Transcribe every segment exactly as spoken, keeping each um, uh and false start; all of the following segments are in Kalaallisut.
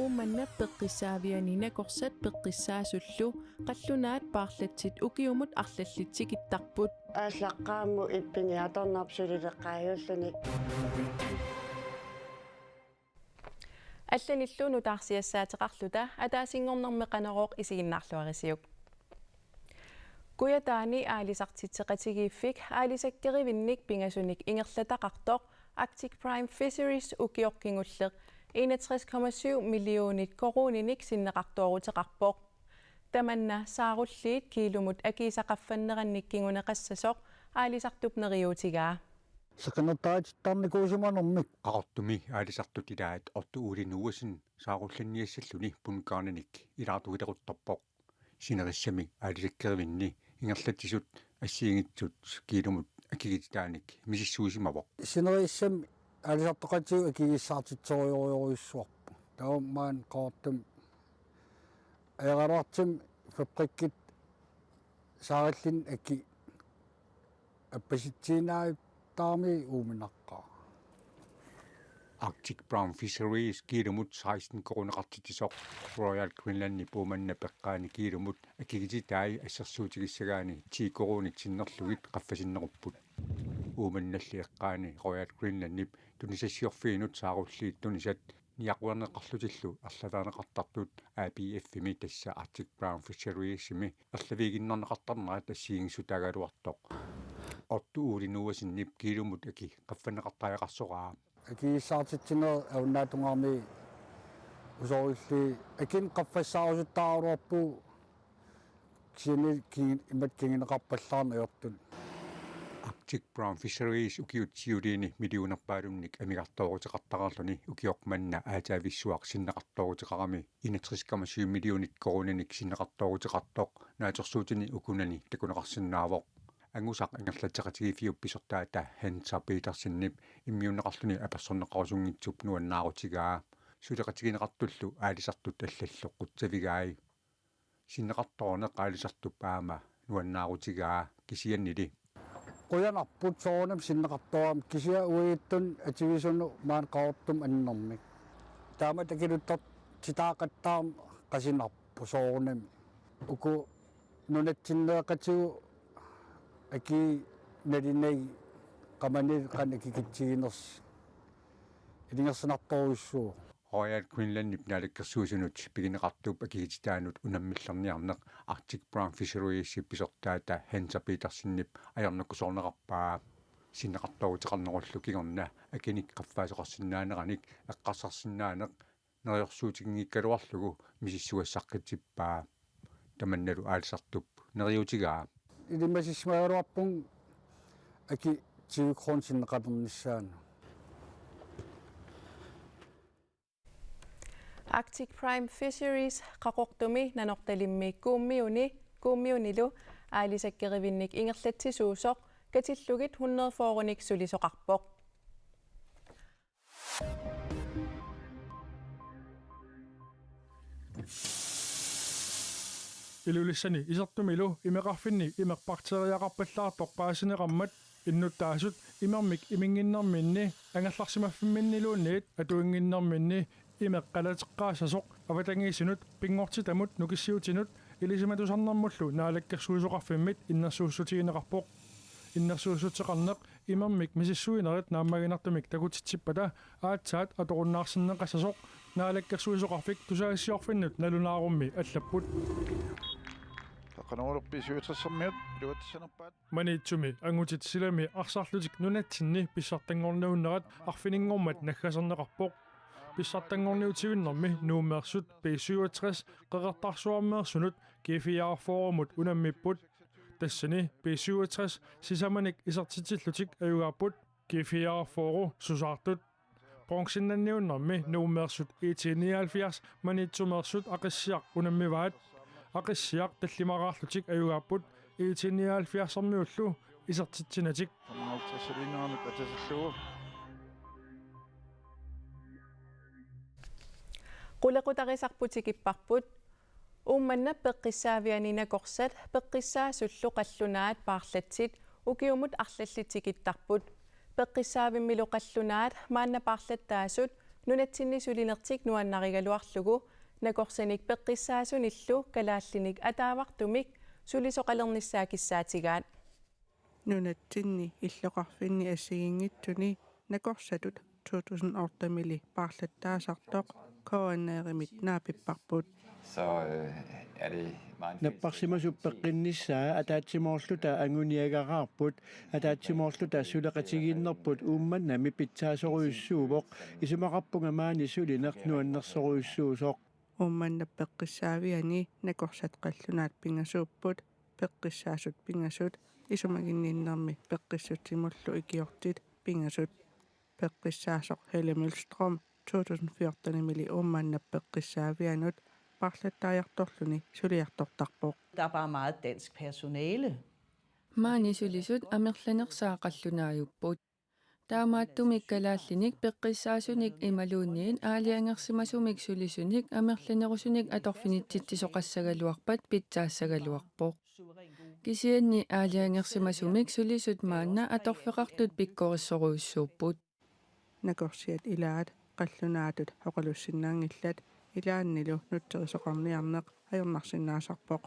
Uummannap peqqissaaviani nakorsat peqqissaasullu qallunaat paarlatsit ukiumut arlallit tikittarput. Aallaqqaammut ippini atornerput sulileqqaajulluni. Allanillu nutaarsiassaateqarluta ataasinngornermi Qanorooq isiginnaarluarisiuk. Kujataani aalisartitseqatigiiffik aalisakkerivinnik pingasunik ingerlataqartoq Arctic Prime Fisheries ukioq kingulleq enogtres komma syv millionit koruuninik sinneqartooruteqarpoq. Tamanna saarulliit kiilumut akiisa qaffannerannik kinguneqassasoq aalisartup neriuutigaa. Seqinertaatittarnikuusimanermik. Qaqortumi aalisartut ilaat Otto Ole Noasen saarullanniassalluni Punkt Garninik ilaartugileruttorpoq. Sinerissami aalisakkerivinni ingerlatsisut assigiinngitsut kiilumut akikitsitaanik misissuisimavoq. Sinerissami aalisartoqatigut akigissaartitserujorujussuarput. Taava maani Qaqortumi ajoraluartumik fabrikkit saarullinnik akii appasitsiinnavittaarami uuminaqqaa. Arctic Brown Fisheries kiilumut seksten koruuneqartitsisoq Royal Greenlandip Uummannap eqqaani kiilumut akikititai assersuutigissagaanni ti koruunit sinnerlugit qaffasinnerupput. Uummannalli eqqaani Royal Greenlandip tunisassiorfiinut saarulliit tunisat niaquerneqarlutillu arlalerineqartartut A B F-imi, tassa Arctic Brown Fisheries-imi, erlaviiginnarneqartarnerat assigiinngissutaagaluartoq. Otto Ole Noasenip kiilumut akii qaffanneqartariaqarsoraa. Akigissaartitsinerit avannaatungaarmi usorilli akinik qaffassaarusuttarput. Kisianni kingin-, imatut kinguneqarpallaarneq ajortut. Arctic Brown Fisheries ukiut siuliini millionerpaalunnik amigartooruteqartaraluarluni ukioq manna aataavissuaq sinneqartooruteqarami enogtres komma syv millionit koruuninik sinneqartooruteqartoq naatsorsuutini ukunani takuneqarsinnaavoq. Angusaq ingerlatseqatigiiffiup pisortaata Hans Petersenip immiunneqarluni apersorneqarusunngitsup nuannaarutigaa. Suleqatigineqartullu aalisartut allallu qutsavigai. Sinneqartooreq aalisartup aamma nuannaarutigaa kisiannili. Qujanarput soorunami sinneqartoorami kisianni uagutsinnut atuisunut maani Qaqortumi annermik. Taamatut akiluttortitaaqattaarneq qasinarpoq soorunami. Uku nunatsinneeqatigut akii nalinagit qamani qanoq akikitsiginersoq ilungersunartorujussuuvoq. Royal Greenlandip naalakkersuisunut pigineqartup akikitsitaanut unammillerniarneq Arctic Brown Fisheries-ip pisortaata Hans Petersenip ajornakusoorneqarpaa. Sinneqartooruteqarnerullu kingorna akinik qaffaasoqarsinnaaneranik eqqarsarsinnaaneq neriorsuutiginngikkaluarlugu misissugassaqqitsippaa. Tamannalu aalisartup neriuutigaa. Ilimagisimagaluarpunga akii tyve kroner sinneqalernissaanut. Arctic Prime Fisheries Qaqortumi Nanortalimmi Kuummiuni, Kuummiunilu aalisakkerivinnik ingerlatsisuusoq katillugit hundrede fyrrenik sulisoqarpoq. Ilulissani isertumilu imeqarfinni imeq bakteeriaqarpallaartoq paasineqarmat innuttaasut imermik iminnginnerminni angerlarsimaffimminniluunniit atuinnginnerminni imeq qalateqqaassasoq avatangiisinut pinngortitamut nukissiutinut ilisimatusarnermullu naalakkersuisoqarfimmit innersuussutigineqarpoq. Innersuussuteqarneq imermik misissuinerit naammaginartumik takutitsippata aatsaat atorunnaarsinneqassasoq naalakkersuisoqarfik tusagassiorfinnut nalunaarummi allapput. Qanorooq B syvogtressermiut iluatsanerpaat. Maniitsumi angutit silami arsarlutik nunatsinni pissartanngorniunnerat arfininngormat naggaserneqarpoq. Pissartanngorniutivinnermi Nuummeersut B syvogtres Qeqertarsuarmeersunut G fireogfyrremut unammipput. Tassani B syvogtres sisamanik isertitsillutik ajugaapput, G fireogfyrre susaartut. Bronzennanniunnermi Nuummeersut I T nioghalvfjerds Maniitsumeersut Aqissiaq unammivaat. Aqissiaq tallimaraarlutik ajugaapput I T nioghalvfjerdsermiullu isertitsinatik. Femoghalvtredsiliinnarmik atatillugu. Qulequtarisarput tikipparput. Uummannap peqqissaaviani nakorsat peqqissaasullu qallunaat paarlatsit ukiumut arlallit tikittarput. Peqqissaavimmilu qallunaat maanna paarlattaasut nunatsinni sulinertik nuannarigaluarlugu nakorsanik peqqissaasunillu kalaallinik ataavartumik sulisoqalernissaa kissaatigaat. Nunatsinni illoqarfinni assigiinngitsuni nakorsatut to tusind otte-mili paarlattaasartoq K N R-imit naapipparput. Så øh, er det meget Napparsimasup peqqinnissaa ataatsimoorluta anguniagaraarput, ataatsimoorluta suleqatigiinnerput Uummannami pitsaasorujussuuvoq, isumaqarpunga maani sulineq nuannersorujussuusoq. Uummannap peqqissaaviani nakorsat qallunaat pingasuupput, peqqissaasut pingasut, isumaginninnermi peqqissutsimullu ikiortit pingasut. Peqqissaasoq Helle Mølstrøm to tusind fjorten-imili Uummannap peqqissaavianut paarlattaajartorluni suliartortarpoq. Der er bare meget dansk personale. Maani sulisut amerlanersaat qallunaajupput. Taamaattumik kalaallinik peqqissaasunik imaluunniit aalajangersimasumik sulisunik amerlanerusunik atorfinitsitsisoqassagaluarpat pitsaassagaluarpoq. Kisianni aalajangersimasumik sulisut maanna atorfeqartut pikkorissorujussuupput. Nakorsiat ilaat qallunaatut oqalussinnaanngillat, ilaannilu nutserisoqarniarneq ajornarsinnaasarpoq.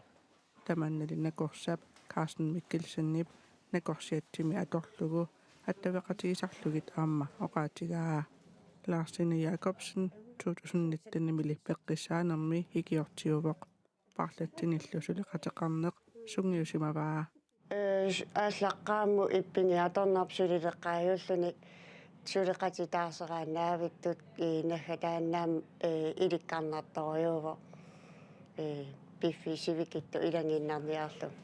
Tamannali nakorsap Carsten Mikkelsenip nakorsiatsimi atorlugu attaveqatigisarlugit aamma oqaatigaa. Lars Line Jakobsen to tusind nitten-imili peqqissaanermi ikiortiuvoq. Paarlatsinillu suleqateqarneq sungiusimavaa. Øh, aallaqqaammut ippinngiartornerput sulileqqaajulluni suleqatitaarseraannaavittut, øh, naggataannaq, øh, ilikkarnartorujuuvoq, øh, piffissaq sivikitsoq ilagiinnarniarlugu.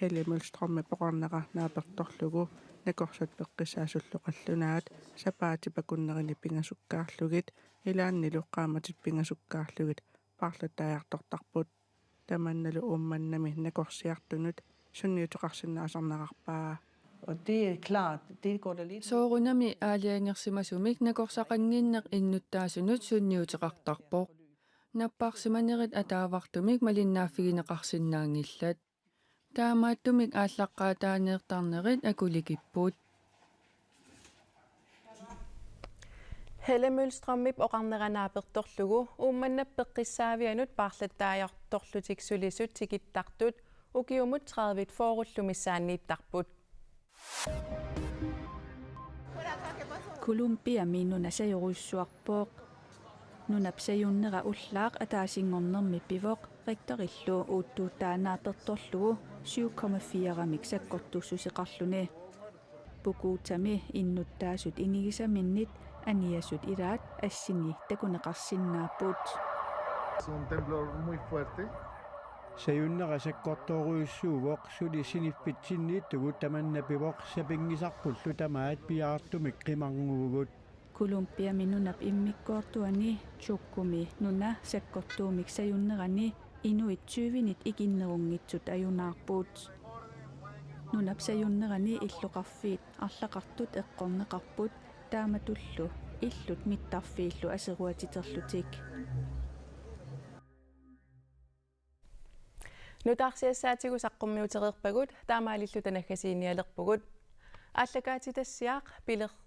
Helle Mølstrømip oqarnera naapertorlugu nakorsat peqqissaasullu qallunaat sapaatip akunnerini pingasukkaarlugit ilaannilu qaammatit pingasukkaarlugit paarlattaajartortarput. Tamannalu Uummannami nakorsiartunut sunniuteqarsinnaasarnerarpaa. Og det er klart, det går der lidt. Soorunami aalajangersimasumik nakorsaqannginneq innuttaasunut sunniuteqartarpoq. Napparsimanerit ataavartumik malinnaaffigineqarsinnaanngillat. Taamaattumik aallaqqaataaneertarnerit akulikipput. Helle Mølstrømip oqarnera naapertorlugu Uummannap peqqissaavianut paarlattaajartorlutik sulisut tikittartut ukiumut tredive fyrrellu missaanniittarput. Colombiami nuna sajorujussuarpoq. Nunap sajunnera ullaaq ataasinngornermi pivoq, rektorillu uuttuuttaa naapertorlugu syv komma fire-mik sakkortussuseqarluni. Bogotami innuttaasut inigisaminnit aniasut ilaat assini takuneqarsinnaapput. Es un temblor muy fuerte. Sajunnera sakkortoorujussuuvoq, suli siniffitsinniittugut tamanna pivoq, sapinngisarpullu tamaat piaartumik qimarnguvugut. Colombiami nunap immikkoortuani Chocomi nuna sakkortuumik sajunnerani inuit tyvenit ikinnerunngitsut ajunaarput. Nunap sajunnerani illoqarfiit arlaqartut eqqorneqarput taamatullu illut mittarfiillu aseruatiterlutik. Nutaarsiassaatigut saqqummiutereerpagut, taamaalilluta naggasiinialerpugut. Aallakaatitassiaq piler-,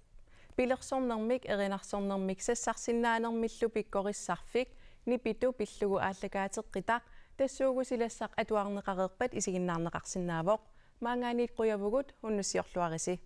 pilersornermik, erinarsornermik sassarsinnaanermillu pikkorissarfik, NIPET-u pillugu aallakaateqqitaq, tassuugusilassaq atuarneqareerpat isiginnaarneqarsinnaavoq. Maanngaanniit qujavugut, unnussiorluarisi.